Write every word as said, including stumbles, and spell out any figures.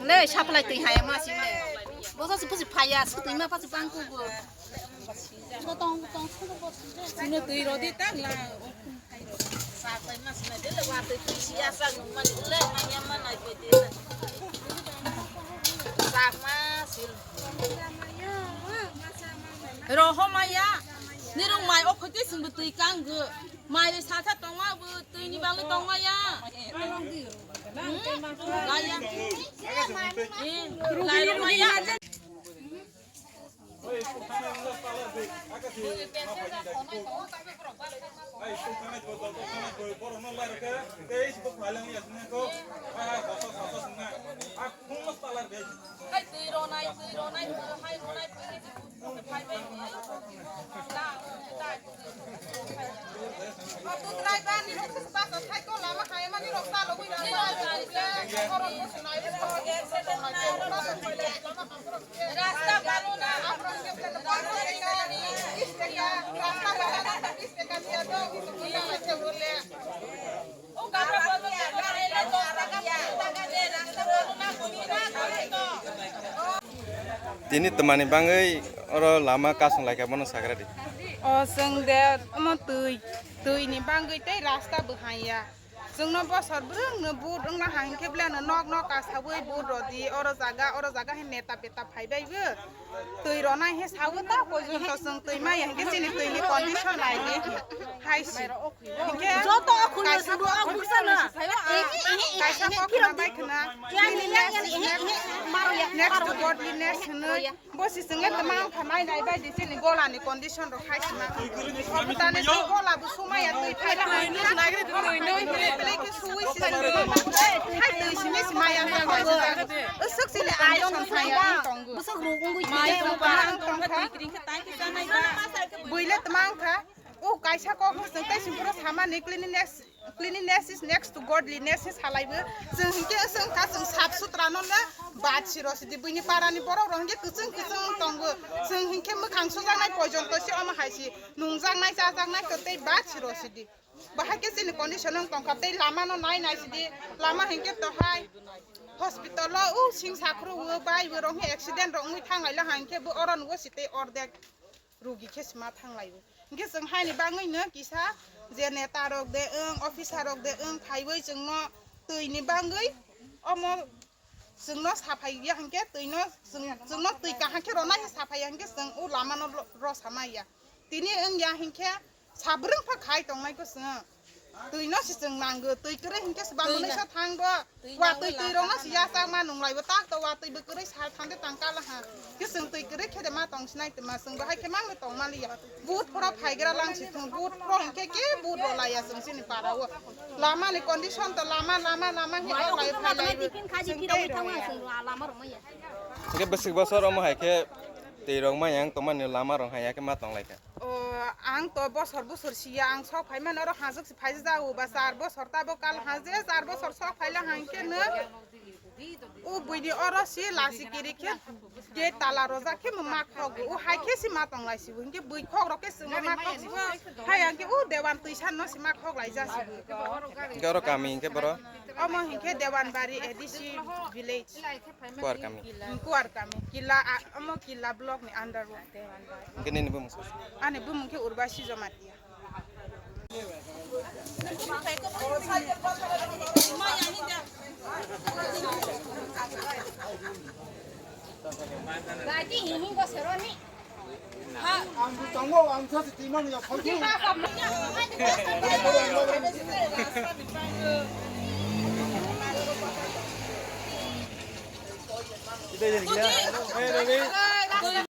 Le, supply twi hai ma si le. Bosa si pusi phaya, su twi ma pasi bang ku go. Sino twi rodi tak la. Sa twi ma si na de le wa twi twi si ya sa nung man le ma ya ma na ko de. Sa ma si. Roho maya. Nirung mai o khoti sing bu twi kang go. Mai le sa tha tong ma bu twi ni bang le tong ma ya. Hmm? Laya. Eh, laya maya. Hai, twi ronai, twi ronai, hai ronai, twi ronai. Tini twmani bangwi oro lama kasung laikha, bono sagra di. O chwng de omo twi, twi ni bangwi tei rasta bwhai ya. Chwngno bosor bwrwngno vote wngna hai hwnkhe belano nok nok kasawi vote rodi, oro jaga, oro jaga hai neta peta phaibai bo. Twi ronai he sawi ta pojonto chwng twi maya hwnkhe chini twi ni condition nai di. Hai si. Hwnkhe joto o khulio kaisa sudu o kok khuksa na. Kaisa kok khna bai khna. Cleanliness is next, next to godliness hwnwi. Bo si chwngno twmang kha mai nai bai di chini gola ni condition rok hai si ma. Obotani twi gola bo sumaya twi phai la hai. Twi nai gri twi nai gri. Twi khe suwi si chwngno. Hai twi simi si maya wng tong. Usuk chini condition phai ya wng tongo. Busuk ruk wngwi mai thwi. Tong kha. Buile twmang kha. O kaisa kok no chwng tei simi phuru samani cleanliness, cleanliness is next to godliness he salai bo. Chwng hinkhe chwng kha chwng sap sutra no le bad si rw sidi buini para ni borok rok hinkhe kwchwng kwchwng tongo. Chwng hinkhe mwkhang sujaknai pojonto se omo hai si nungjaknai chajaknai kwtwi bad si rw sidi. Bahai khe chini condition wng tongkha tei lama no nai nai sidi. Lama hinkhe to hai hospital o o sing sakhru o bai bo rok hinkhe accident rok wngwi thang lai le hai hinkhe bo oro nugo si tei ordek. Rugi khe sima thang lai o. Hinkhe chwng haini bangwi no kisa je neta rok de wng, officer rok de wng, phaiwi chwngno twi ni bangwi omo chwngno saphai ya hinkhe twi no chwng, chwngno twi kaham khe rw nai he saphai ya hinkhe chwng o lama no rw sama ya. Tini wng ya hinkhe sabrwng pha khai tong nai kho chwng. Twi no se chwng nango, twi kwrwi hinkhe se bamwnwi sa thang bo. Twi watwi twi rok no se yachak ma nung lai bo tak to watwi bo kwrwi sal thang de tang kala ha. Khe chwng twi kwrwi khe de ma tong sinai twi ma chwng bo hai khe mang de tong ma liya. But phoro phai gra lang si thung, but phoro hinkhe ke but rw lai ya chwng chini para o. Lama ni condition to lama, lama, lama he o lai phai lai bo. Chwng tei rw ya. Hinkhe bwswk bosor omo hai khe twi rok ma yang tong mani lama rok hai ya khe ma tong lai kha. O, ang to bosor bosor siya, ang sok phai mano oro hajwk se phai jago ba char bosor tabo kal haje, char bosor sok phai la hang khe no. O buini oro si lasi kiri khe gate tala rojak khe mo ma khok, o hai khe si ma tong lai si, hinkhe bui khok rok khe si mo ma khok si, hai ang khe o dewan twi san no si ma khok lai ja si. Hinkhe oro kami hinkhe boro? Omo hinkhe Dewanbari A D C village. Kuar kami. Kuar kami. Kila, a, omo Kila block ni under o. Hinkhe nini bumung sa? Ani bumung khe Urbasi Jomatia. Ang tongo, ang sa si timang ya, photo. Ito yan, gila. Eh, Rani.